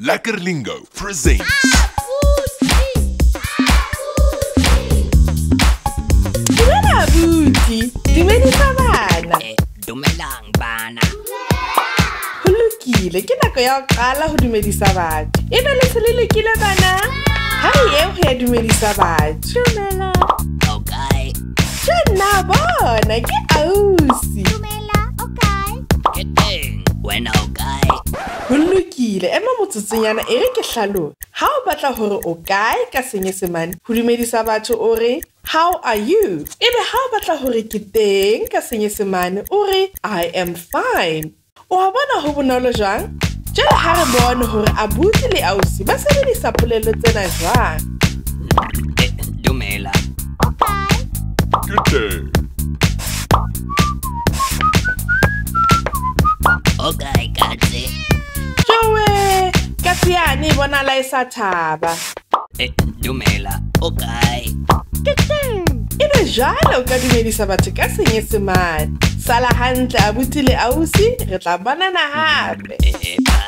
Lekker Lingo presents. Dumela abuti, dumedisa bana. Dumelang bana. Ho lokile, ke nako ya ho qala ho dumedisa batho. Ebe le se le lokile bana? Ha re ye ho ya dumedisa batho. Dumela. O kae? Tjhe nna bona, ke ausi. Dumela, o kae? Ke teng, wena o kae? Ho lokile, ema motsotsonyana e re ke hlalose. Ha o batla hore o kae ka Senyesemane, ho dumedisa batho o re how are you? Ebe ha o batla hore ke teng ka Senyesemane, o re I am fine. O a bona ho bonolo jwang? Jwale ha re bone hore abuti le ausi ba sebedisa polelo tsena jwang. Dumela. O kae? Ke teng. O kae katse? Jowe, katse yane e bonala e sa thaba. Dumela, o kae? Ke teng. Ebe jwale o ka dumedisa batho ka Senyesemane. Sala hantle abuti le ausi, re tla bonana hape. Bye.